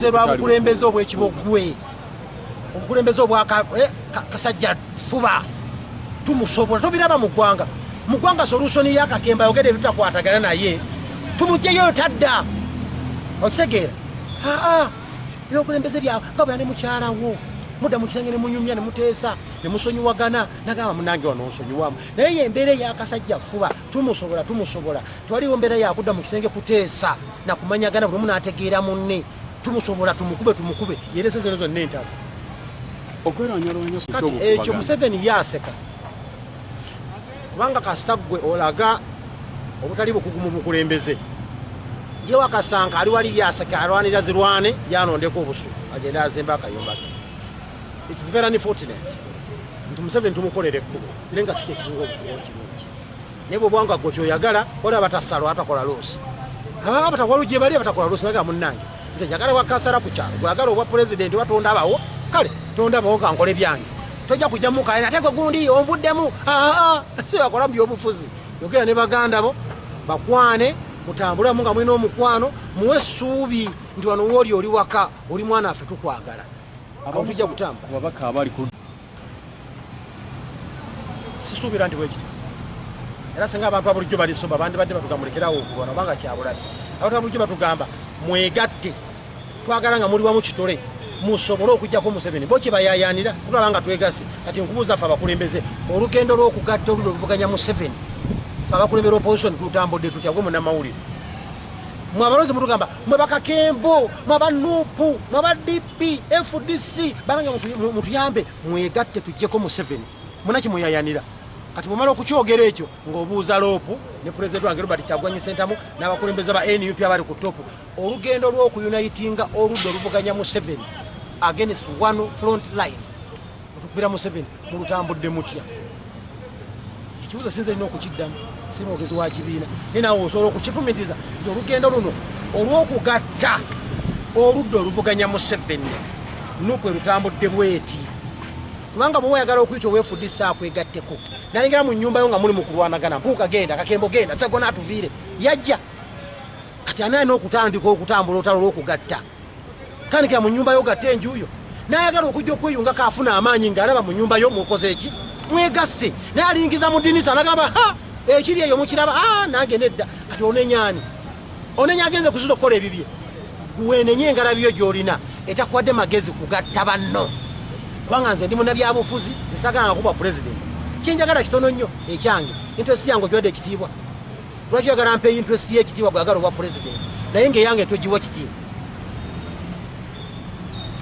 Lwa bukulembeze obw'ekiboggwe, obukulembeze obwa kasajja fuba tumusobola. Tobiraba mu ggwanga, mu ggwanga solution yakakemba ayogera ebitakwatagana naye tumugyeyo tadda. Okitegeera? Aa, ebyobukulembeze byawe nga bwera ne mukyalawo mudda mu kisenge ne munyumya ne muteesa ne musonyiwagana, nagamba munange wano nsonyiwamu, naye ye embeera eyakasajja fuba tumusobola, tumusobola. Tewaliwo mbeera yakudda mu kisenge kuteesa nakumanyagana, buli omu n'ategeera munne. Tumusobola, tumukube, tumukube, yerese zino zonna entalo. Okwerwanyalwanya ku Kati ekyo ky'obukubagano. Museveni yaseka, kubanga kasita ggwe olaga obutali bukugu mu bukulembeze, ye wakasanka ali wali yaseka, alwanira zirwane, yanondeko obusu agende azimba akayumba ke. It is very unfortunate nti Museveni tumukolera ekkubo, naye nga si kyekisinga obukuba ekirungi. Naye bwobwanga gwe kyoyagala, wali abatasalwa, atakola loss, ababa abatakola gye bali abatakola loss, naga munnange nze njagala bwa kansala ku kyalo, gwagala obwa pulezidenti, batondabawo, kale tondabawo nga nkole byange, tojja kujja mukayana ate gwe gundi onvuddemu. Aa, si bakola mu byobufuzi. Yogera ne baganda bo, bakwane, mutambulemu nga mulina omukwano, muwe essuubi nti wano wooli oli waka, oli mwana waffe, tukwagala. Awo tujja kutambula. Ku babaka abali ku Sisuubira nti bwekityo, era singa abantu abulijjo balisoma bandibadde batugamba mulekerawo okulwana, obanga kyabulabe. Abantu abulijjo batugamba mwegatte, twagala nga muli wamu kitole musobole okugjako Museveni. Bo kyebayayanira tulaba nga twegase. Kati nkubuuza, ffe abakulembeze, olugendo lw'okugatta oluli oluvuganya Museveni, ffe abakulembera opposition tutambudde tutya? Gwe munnamawulire, mwe abalonzi mutugamba mwe bakakembo, mwe aba NUP, mwe aba DP, FDC, banange mutuyambe mwegatte tuggyeko Museveni. Muna kimuyayanira. Kati bwomala okukyogera ekyo, ng'obuuza LOP ne pulezidenti wange Robert Kyagulanyi Sentamu n'abakulembeze ba NUP abali ku top, olugendo lw'okuyunitinga oludda oluvuganya Museveni against one front line otukubira Museveni, mulutambudde mutya? Ekibuuzo sinze nina okukiddamu, si mwogezi wa kibiina, naye naawe osobola okukifumitiza nti olugendo luno olw'okugatta oludda oluvuganya Museveni, NUP erutambudde bweti. Kubanga bwe oyagala okuyita owa FDC akwegatteko, nalengera mu nnyumba yo nga muli mu kulwanagana, mpuuka genda, kakembo genda, segona atuviire, yajja. Kati ani alina okutandika okutambula olutalo olw'okugatta? Tandikira mu nnyumba yo, gatta enjuyo. Nayagala okujja okweyungako afuna amaanyi ng'alaba mu nnyumba yo mukoze eki, mwegasse. Naye alingiza mu dinisa nagamba, ha, ekiri eyo mukiraba, a nange nedda. Kati onenyaani? Onenya agenze kuzuza okukola ebibye? Gwenenye engalabi yo gy'olina etakuwadde magezi kugatta banno. Kubanga nze ndi munabyabufuzi, nze saagala nga kuba pulezidenti. Kyenjagala kitono nnyo, ekyange interest yange ogiwadde ekitiibwa. Lwaki oyagala mpe interest y'ekitiibwa? Gwagala obwa pulezidenti, naye ngaeyange togiwa kitiibwa.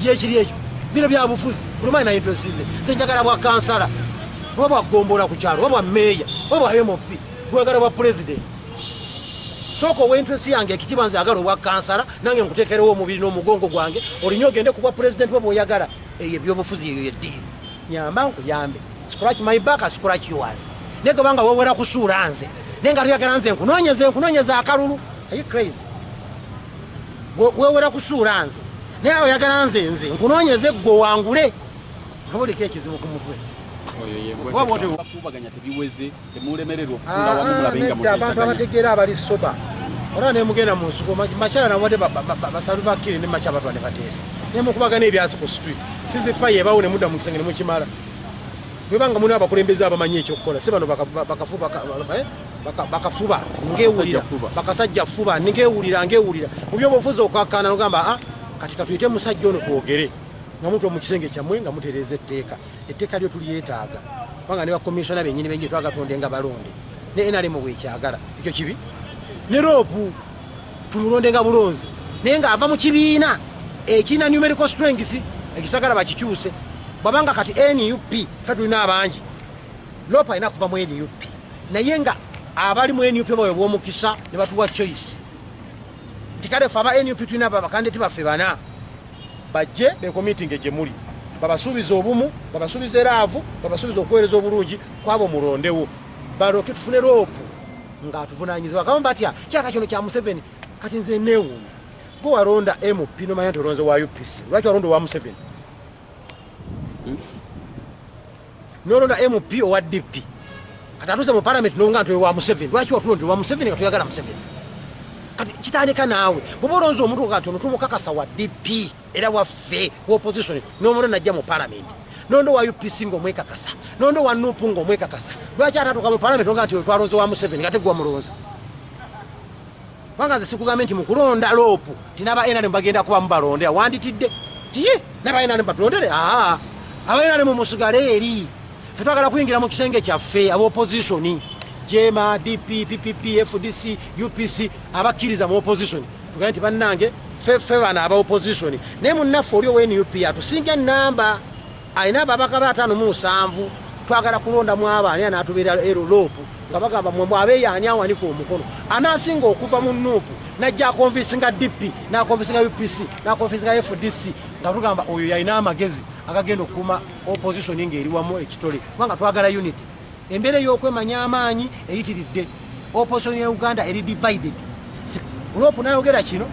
Gyekiri ekyo, bino byabufuzi, buli omu alina interest ze. Nze njagala bwa kansala oba bwa gombola ku kyalo oba bwa meeya oba bwa MP, gwagala bwa pulezidenti. Sooka owa interest yange ekitiibwa. Nze agala obwa kansala, nange nkuteekerewo omubiri n'omugongo gwange, olinye ogende ku bwa pulezidenti bwe bw'oyagala. Eyo ebyobufuzi, eyo yeddiini. Nyamba nkuyambe, scratch my back, I scratch yours. Naye gobanga wewera kusuula nze, naye nga tuyagala nze nkunoonyeze, nkunoonyeza akalulu, are you crazy? Wewera kusuula nze, naye oyagala nze nze nkunoonyeze gwe owangule, obuliko ekizibu ku mutwe. Oyo ye Oba bw'otyo- Bakubaganya tebiweze, temulemererwa okutuula wamu mulabe nga Nedda, abantu muteesaganya. Abategeera abali sober, olaba nemugenda mu nsiko makyala nawadde basaluvakiri ne makya batwa ne bateesa nemukubagana ebyasi ku street, sizifa yebawo ne mudda mu kisenge ne mukimala. Bwebanga mulina abakulembeze abamanyi ekyokukola, si bano bakafuba ngewulira. Fuba. Bakasajja fuba ngewulira, ngewulira mu byobufuzi okakkana nogamba, ah, kati katuyite musajja ono twogere, nga mutwa mu kisenge kyammwe nga mutereeza etteeka. Etteeka lyo tulyetaaga, kubanga ne bakomisona bennyini bennyini twagatonde nga balonde, ne NRM bwekyagala. Ekyo kibi ne LOP tumulonde nga bulonzi, naye ng'ava mu kibiina ekirina numerical strength. Ekisagala bakikyuse. Bwabanga kati NUP fe tulina abangi, LOP alina kuva mu NUP, naye nga abali mu NUP bawe bwomukisa ne batuwa choice nti kale fe aba NUP tulina bakandidate baffe bana, bajje becommittinge gye muli, babasuubiza obumu, babasuubiza eraavu, babasuubiza okuweereza obulungi kwabo, mulondewo balooke tufune LOP ng'atuvunanyizibwa. Kamu batya kyaka kino kya Museveni. Kati nze neewuunya, gwe walonda MP nomanya nti olonze wa UPC, lwaki walonda owa Museveni? Nolonda MP owa DP, kati atuuse mu parliament nonga nti owa Museveni. Lwaki watulonda owa Museveni nga tuyagala Museveni? Kati Kitandika naawe bw'oba olonze omuntu nga nti ono tumukakasa wa DP era waffe wa opposition, n'omulonda najja mu palamenti, nondo wa UPC ng'omwekakasa, nondo wa NUP ng'omwekakasa, lwaki atatuuka mu palamenti nga nti oyo twalonze wa Museveni nga teggwa mulonza? Kubanga nze sikugambe nti mukulonda LOP ti naba NRM bagenda kuba mubalondera, wanditidde tiye naba NRM batulondere. Aa, aba NRM musigale eri, ffe twagala kuyingira mu kisenge kyaffe aba opposition, JEEMA, DP, PPP, FDC, UPC, abakkiriza mu opposition, tugambe nti bannange ffe bano aba opposition, naye munnaffe oli owa NUP atusinga enamba, alina ababaka ba 57, twagala kulondamu abo, ani anaatubeera ero LOP? Nga bagamba mwe abeeyo, ani awanika omukono anaasinga okuva mu NUP najja aconvincinga DP, naconvincinga UPC, naconvincinga FDC, nga tugamba oyo yalina amagezi agagenda okukuuma opposition ng'eri wamu ekitole, kubanga twagala unity. Embeera ey'okwemanya amaanyi eyitiridde. Opposition ya Uganda eri divided. LOP nayogera kino,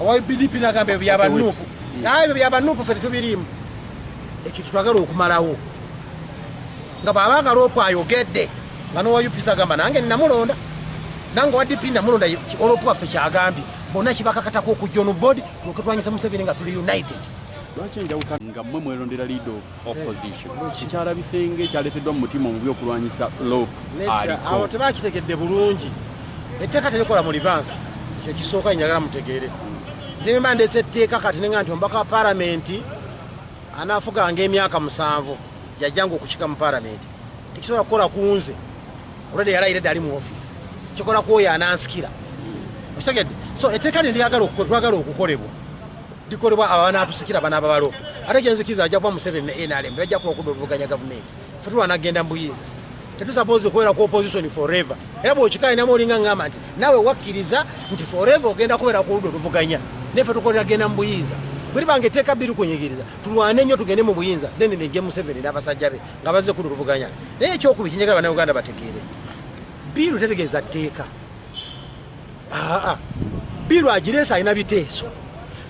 awa BDP nagamba ebyo byabanuupu, ebyo byabanuupu, ffe tetubiriimu. Ekyo kitwagala okumalawo, nga bw'abanga LOP ayogedde nga nowa UPC agamba nange namulonda, nange owa DP namulonda, LOP waffe kyagambye, bonna kibakakatako okujja on board tuloke tulwanyisa Museveni nga tuli united. Lwaki enjawuka nga mmwe mwerondera leader of opposition kikyalabise nga ekyaleeteddwa mu mutima omubi okulwanyisa LOP? Nedda, awo aliko tebakitegedde bulungi. Etteeka terikola mu reverse. Ekisooka njagala mutegeere nti mba ndeese etteeka kati nenga nti omubaka wa paalamenti anaafuganga emyaka 7 yajjanga okukiika mu paalamenti, tekisobola kukola ku nze olwedde yalayira ali mu ofiisi, kikola ku oyo anansikira. Okitegedde? So etteeka lino lyagala twagala okukolebwa, likolebwa abo abanatusikira banaaba ba LOP. Ate gyenzikiriza ajja kuba Museveni ne NRM bajja kuba okudda oluvuganya gavumenti. Fe tulwanagenda mu buyinza, tetusupposed kubeera ku opposition forever. Era bwokikayinamu olinga ngamba nti naawe wakkiriza nti forever ogenda kubeera ku ludda oluvuganya, naye fe tukolera genda mu buyinza. Bwe libanga etteeka bbiri kunyigiriza, tulwane nnyo tugende mu buyinza, then nejje Museveni n'abasajja be nga bazze ku luvuganya. Naye ekyokubi kinjagala Bannayuganda bategeere, bill tetegeeza tteeka. Aa, bill agireese alina biteeso.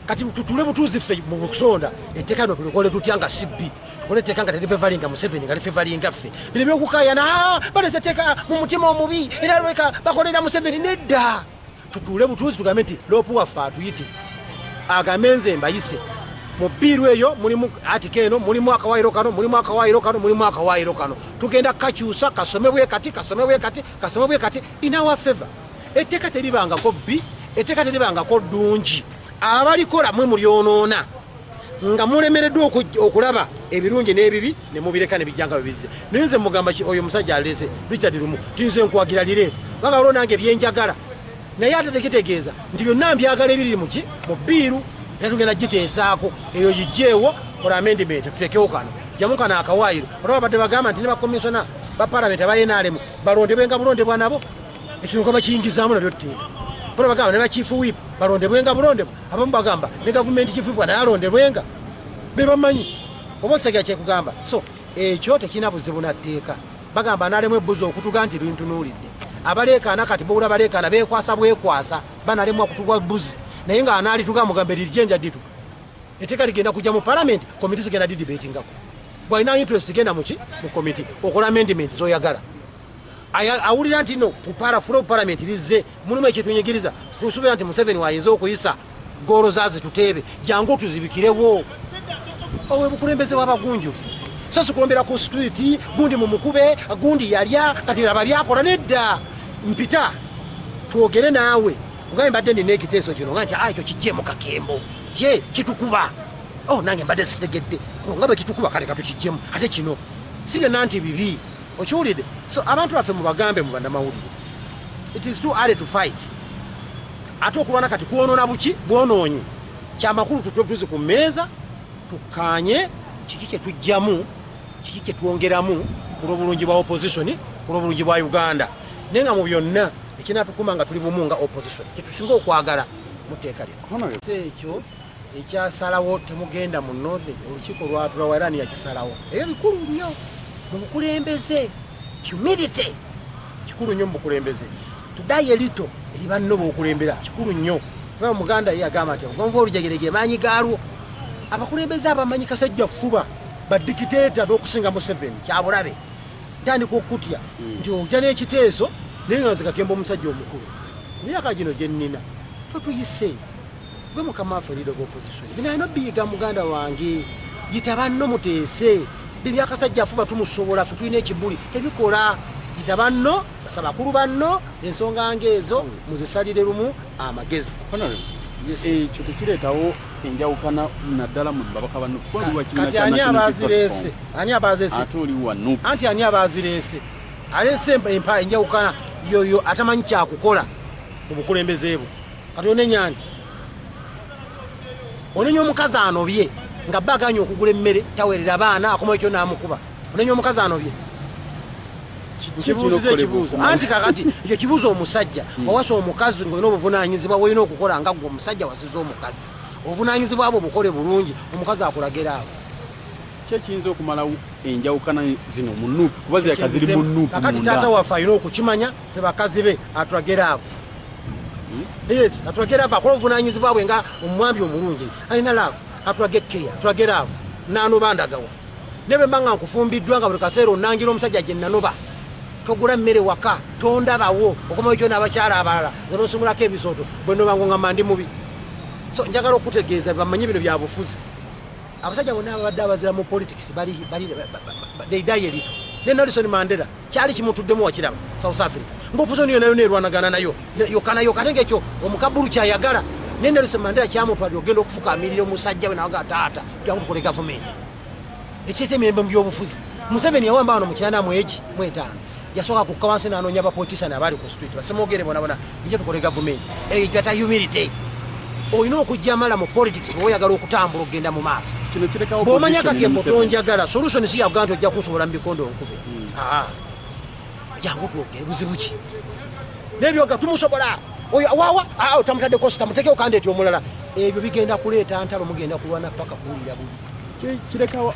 Kati tutule butuuzi ffe mu kusonda etteeka lino tulikole tutya nga si bbi? Tukole etteeka nga terifavouringa Museveni, nga lifavouringa ffe. Bino byokukayana, baleese etteeka mu mutima omubi era leka bakolera Museveni, nedda. Tutuule butuuzi tugambe nti LOP waffe atuyite agambe nze mbayise mu bill eyo mulimu article eno, mulimu akawaayiro kano, mulimu akawaayiro kano, mulimu akawaayiro kano, tugenda kakyusa kasomebwe kati, kasomebwe kati, kasomebwe kati in our favor. Etteeka teribangako bbi, etteeka teribangako ddungi. Abalikola mwe mulyonoona nga mulemereddwa okulaba ebirungi n'ebibi ne mubireka ne bijja nga bwe bizze. Naye nze mugamba oyo omusajja aleese Richard Lumu, tinze nkwagira lireeta kubanga waliwo nange byenjagala, naye ate tekitegeeza nti byonna mbyagala ebiri muki mu bill. Era tugenda giteesaako eyo gijjeewo, kola amendment, tutekewo kano, jamu kano akawaayiro. Olaba badde bagamba nti ne bakomisona ba palamenti aba NRM balondebwenga bulondebwa nabo, ekyo nga bakiyingizaamu nalyo tteeka. Bona bagamba ne ba chief whip balondebwenga bulondebwa, abamu bagamba ne gavumenti chief whip naye alondebwenga, bebamanyi oba okisajja kyekugamba. So ekyo tekirina buzibu na tteeka. Bagamba analemu ebbuzi okutuga nti lintunuulidde abaleekaana. Kati bowula baleekaana beekwasa bwekwasa, banalemwa kutugwa bbuzi, naye nga anaalituga mugambe lirijjenja dituga. Etteeka ligenda kujja mu palamenti, komiti zigenda didebatingako. Bwalina interest genda muki mu komiti okola amendment zoyagala. Awulira nti no kupara floor parliament lizze mulimu ekitunyigiriza, tusuubira nti Museveni wayinza okuyisa goolo zaazi tuteebe, jangu otuzibikirewo. Obwe bukulembeze bw'abagunjufu, so sikulombera ku street gundi mumukube gundi yalya kati laba byakola. Nedda, mpita twogere naawe, ogambe mbadde nina ekiteeso kino nga nti ekyo kijjeemu Kakembo tye kitukuba. Oh, nange mbadde sikitegedde nga bwe kitukuba, kale katukijjemu. Ate kino si byonna nti bibi, okiwulidde? So abantu baffe mubagambe mu bannamawulire, it is too early to fight. Ate okulwana kati kwonoona buki bwonoonyi. Kyamakulu tutule butuzi ku mmeeza tukkaanye kiki kye tujjamu, kiki kye twongeramu ku lw'obulungi bwa opposition, ku lw'obulungi bwa Uganda. Naye nga mu byonna ekinatukuma nga tuli bumu nga opposition, kyetusinga okwagala mu tteeka lino. Si ekyo ekyasalawo temugenda mu northern, olukiiko lwatulawa era yakisalawo. Ebyo bikulu nnyo mu bukulembeze. Humility kikulu nnyo mu bukulembeze. Tudayo erito eri banno b'okulembera kikulu nnyo. Kuba Omuganda ye yagamba nti obugonvu olujegerege maanyi gaalwo. Abakulembeze abamanyi kasajja fuba badictator n'okusinga Museveni kyabulabe. Ntandika okutya nti ojja n'ekiteeso, naye nga nze Kakemba omusajja omukulu Myaka gino gye nnina totuyise gwe mukama waffe leader of opposition. Bino alina obiyiga, muganda wange. Yita banno muteese. Bibyakasajja afuba tumusobola, ffe tulina ekibuli tebikola. Yita banno, basaba bakulu banno, ensonga ngaezo muzisalire lumu amagezi. Honorable, Yes. ekyo tekireetawo enjawukana naddala mu babaka banno? Kuba oli wa kibiina Kati kya ani National abazireese? Platform, Ani abazireese? ate oli wa NUP. Anti ani abazireese? Aleese empa enjawukana yoyo atamanyi kyakukola mu bukulembeze bwe. Kati onenyani? Onenya omukazi anobye nga bba aganye okugula emmere, tawerera baana, akomayo kyo namukuba. Onenya omukazi anobye? Nkibuuziza ekibuuzo. Anti kakati ekyo kibuuzo, omusajja wawasa omukazi ngaolina obuvunanyizibwa bwolina okukola nga gwe omusajja wasiza omukazi, obuvunanyizibwa bwo bukole bulungi, omukazi akulagera awo. Ki ekiyinza okumalawo enjawukana zino mu NUP, kuba ziraka ziri mu NUP Kakati munda? Taata waffe alina okukimanya, fe bakazi be, atulage love. Yes, atulage love, akola obuvunanyizibwa bwe nga omwami omulungi alina love, atulage care, atulage love. Nanoba ndagawa naye bwe mba nga nkufumbiddwa nga buli kaseera onangira omusajja gye nanoba, togula mmere waka, tondabawo, okomayo kyo n'abakyala abalala, nze nosimulako ebisooto, bwe noba ngongamba ndi mubi. So njagala okutegeeza bamanye bino byabufuzi. Abasajja bonna ababadde abazira mu politics they die a little. Ne Nelson Mandela kyali kimutuddemu, wakiraba South Africa nga opposition yona yona erwanagana nayo yokka nayo, ate ngaekyo omukabulu kyayagala. Ne Nelson Mandela kyamutwalira ogenda okufukamirira omusajja we nawaga, "Taata, jangu tukole gavumenti." Ekireeta emirembe mu byobufuzi. Museveni yawamba wano mu 95 yasooka kukka wansi nanoonya abapolitician abaali ku street, basemogere bonabona, nje tukole gavumenti. Eyo gyata humility. Olina okujja amala mu politics bwe oyagala okutambula okugenda mu maaso. Kino kirekawo Bw'omanya opposition ne Kakembo Museveni. tonjagala, solution si yakugaa nti ojja kunsobola mu bikondo nkube. Aa, jangu twogere, buzibu ki? Nebyoga tumusobola oyo wawa tamutaddeko sita, mutekewo candidate omulala. Ebyo bigenda kuleeta ntalo, mugenda kulwana paka kuwulira bubi. Kirekawo.